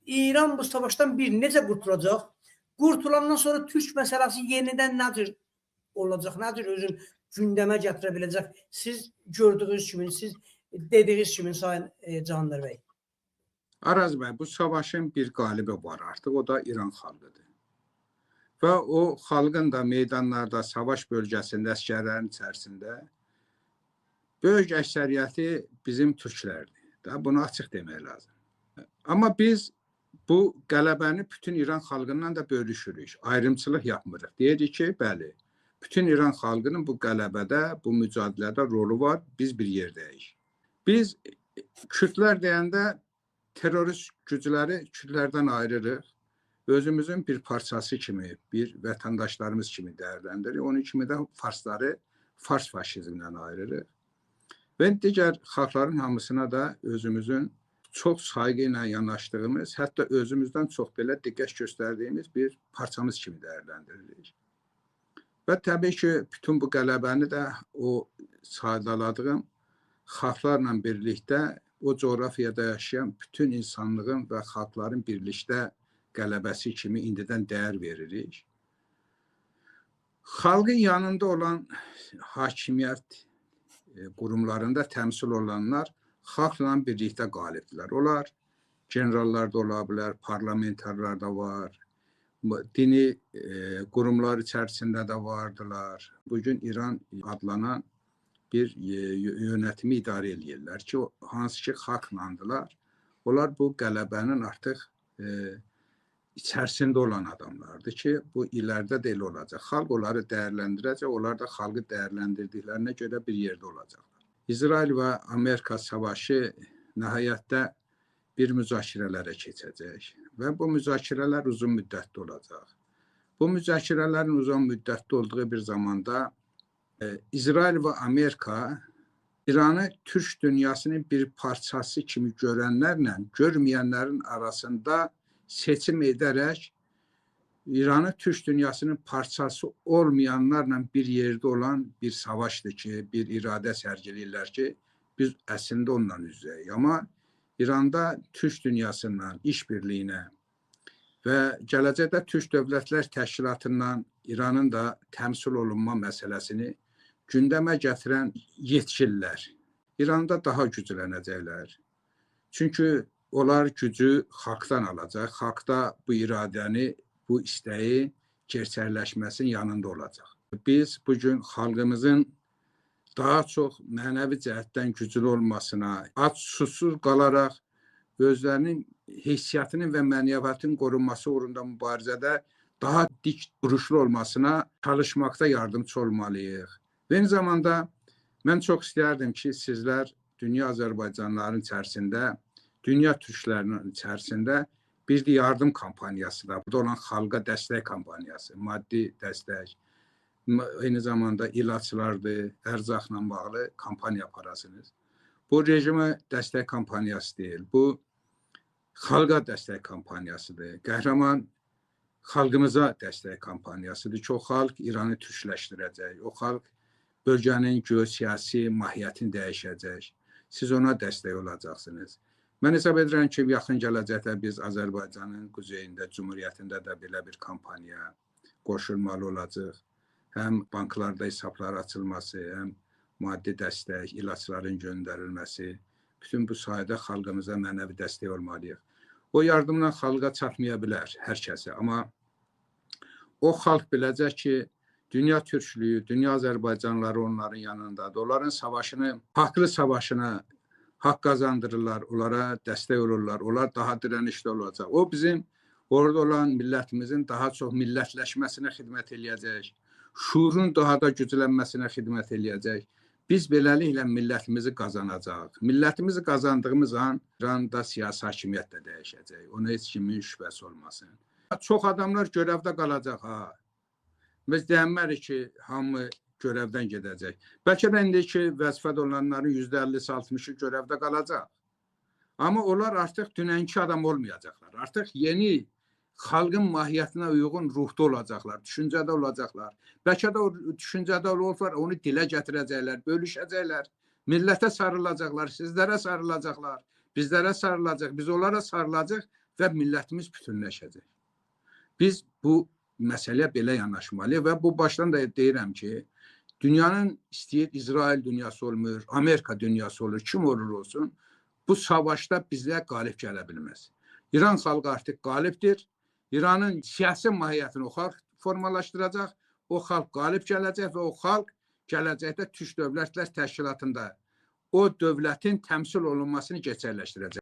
İran bu savaşdan bir necə qurtulacaq? Qurtulandan sonra Türk məsələsi yenidən nə cür olacaq? Nə cür özün gündəmə gətirə biləcək? Siz gördüyünüz kimi, siz dediyiniz kimi Sayın Candar bəy. Araz bəy, bu savaşın bir qalibi var artıq, o da İran xalqıdır. Və o xalqın da meydanlarda, savaş bölgəsində, əsgərlərin içərisində böyük əksəriyyəti bizim türklərdir. Da bunu açıq demək lazım. Amma biz bu qələbəni bütün İran xalqından da bölüşürük. Ayrımçılıq yapmırıq. Deyirik ki, bəli, bütün İran xalqının bu qələbədə, bu mücadilədə rolu var. Biz bir yerdəyik. Biz Kürdlər deyəndə terrorist gücləri Kürdlərdən ayırırıq. Özümüzün bir parçası kimi, bir vətəndaşlarımız kimi dəyərləndiririk. Onun kimi də Farsları Fars faşizmindən ayırırıq. Və digər xalqların hamısına da özümüzün çox sayğı ilə yanaşdığımız, hətta özümüzdən çox belə diqqət göstərdiyimiz bir parçamız kimi dəyərləndiririk. Və təbii ki, bütün bu qələbəni də o sadaladığım xalqlarla birlikdə o coğrafiyada yaşayan bütün insanlığın və xalqların birlikdə qələbəsi kimi indidən dəyər veririk. Xalqın yanında olan hakimiyyət qurumlarında təmsil olanlar xalqla birlikdə qalibdirlər. Onlar generallar da ola bilər, parlamentarlar da var, dini qurumlar içərisində də vardılar. Bugün İran adlanan bir yönetimi idarə eləyirlər ki, hansı ki xalqlandılar. Onlar bu qələbənin artıq içərisində olan adamlardır ki, bu ilərdə də elə olacaq. Xalq onları dəyərləndirəcək, onlar da xalqı dəyərləndirdiklərinə görə bir yerdə olacaqlar. İsrail və Amerika savaşı nəhayətdə bir müzakirələrə keçəcək və bu müzakirələr uzun müddətli olacaq. Bu müzakirələrin uzun müddətli olduğu bir zamanda İsrail və Amerika İranı Türk dünyasının bir parçası kimi görənlərlə görməyənlərin arasında seçim edərək İranı Türk dünyasının parçası olmayanlarla bir yerdə olan bir savaşdır ki, bir iradə sərgiləyirlər ki, biz əslində onunla üz-üzəyik. Amma İranda Türk dünyasından işbirliyinə və gələcəkdə Türk Dövlətlər Təşkilatından İranın da təmsil olunma məsələsini gündəmə gətirən yetkililər İranda daha güclənəcəklər. Çünki onlar gücü xalqdan alacaq. Xalq da bu iradəni, bu istəyi gerçəkləşməsinin yanında olacaq. Biz bugün xalqımızın daha çox mənəvi cəhətdən güclü olmasına, ac susuz qalaraq özlərinin hissiyatının və mənəviyyatının qorunması uğrunda mübarizədə daha dik duruşlu olmasına çalışmaqda yardımçı olmalıyıq. Və eyni zamanda mən çox istərdim ki, sizlər dünya Azərbaycanlıların içərisində, dünya türklərinin içərisində bir də yardım kampaniyası da, burada olan xalqa dəstək kampaniyası, maddi dəstək, eyni zamanda ilaçlardır, ərzaqla bağlı kampaniya aparasınız. Bu rejimə dəstək kampaniyası deyil, bu xalqa dəstək kampaniyasıdır. Qəhrəman xalqımıza dəstək kampaniyasıdır ki, o xalq İranı türkləşdirəcək, o xalq bölgənin geosiyasi mahiyyətini dəyişəcək. Siz ona dəstək olacaqsınız. Mən hesab edirəm ki, yaxın gələcəkdə biz Azərbaycanın quzeyində, Cumhuriyyətində də belə bir kampaniya qoşulmalı olacaq. Həm banklarda hesablar açılması, həm maddi dəstək, ilaçların göndərilməsi, bütün bu sahədə xalqımıza mənəvi dəstək olmalıyıq. O yardımla xalqa çatmaya bilər hər kəsə, amma o xalq biləcək ki, dünya türklüyü, dünya Azərbaycanlıları onların yanındadır. Onların savaşını, haqlı savaşına haqq qazandırırlar, onlara dəstək olurlar, onlar daha dirənişli olacaq. O bizim orada olan millətimizin daha çox millətləşməsinə xidmət eləyəcək, şuurun daha da güclənməsinə xidmət eləyəcək. Biz beləliklə millətimizi qazanacaq. Millətimizi qazandığımız an İranda siyasi hakimiyyət də dəyişəcək. Ona heç kimin şübhəsi olmasın. Çox adamlar görevdə qalacaq ha. Biz deyənmərik ki, hamı görevdən gedəcək. Bəlkə də indiki vəzifədə olanların %50-si, 60-ı görevdə qalacaq. Amma onlar artıq dünənki adam olmayacaqlar. Artıq yeni xalqın mahiyyətinə uyğun ruhda olacaqlar, düşüncədə olacaqlar. Bəlkə də o düşüncədə olublar, onu dilə gətirəcəklər, bölüşəcəklər, millətə sarılacaqlar, sizlərə sarılacaqlar, bizlərə sarılacaq, biz onlara sarılacaq və millətimiz bütünləşəcək. Biz bu məsələyə belə yanaşmalıyıq və bu başdan da deyirəm ki, dünyanın istəyir İsrail dünyası olmur, Amerika dünyası olur, kim olur olsun, bu savaşda bizə qalib gələ bilməz. İran xalqı artıq qalibdir. İranın siyasi mahiyyətini o xalq formalaşdıracaq, o xalq qalib gələcək və o xalq gələcəkdə Türk Dövlətlər Təşkilatında o dövlətin təmsil olunmasını gerçəkləşdirəcək.